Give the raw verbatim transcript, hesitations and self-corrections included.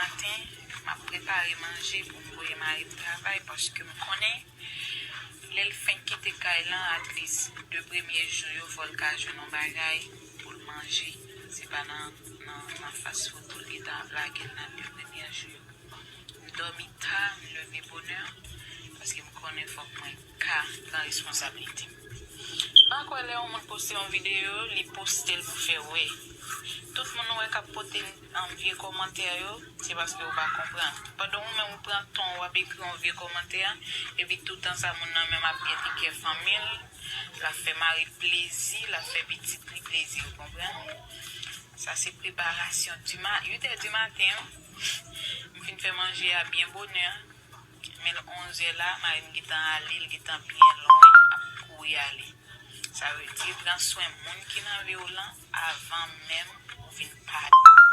maten, m ap prepare manje pou m voye mari m travay, paske m konnen lè l fenk kite kay lan, at least de premye jou yo, fò l ka jwenn yon bagay pou l manje. Se pa nan, nan, nan fast food pou l gentan ap lage l nan de premye jou yo. M dòmi ta, m leve bonè, paske m konnen fòk mwen ka pran responsablite m. M pa kwè lè yon moun poste yon videyo, li poste l pou fè wè. Tout moun ou wè k ap pote, um, vye kòmantè yo, se paske ou pa konprann. Pandan ou menm ou pran tan w ap ekri yon vye kòmantè, epi toutan sa moun nan menm ap gen li kè fanmi l, l ap fè mari l plezi, l ap fè pitit li plezi, ou konprann? Sa se preparasyon di ma, uit è di maten, m fin fè manje a byen bonè. Men onz è la, mari m gentan ale, l gentan byen lwen, ap kouri ale. Sa vle di, pran swen moun ki nan vi w lan avan menm ou vin pale.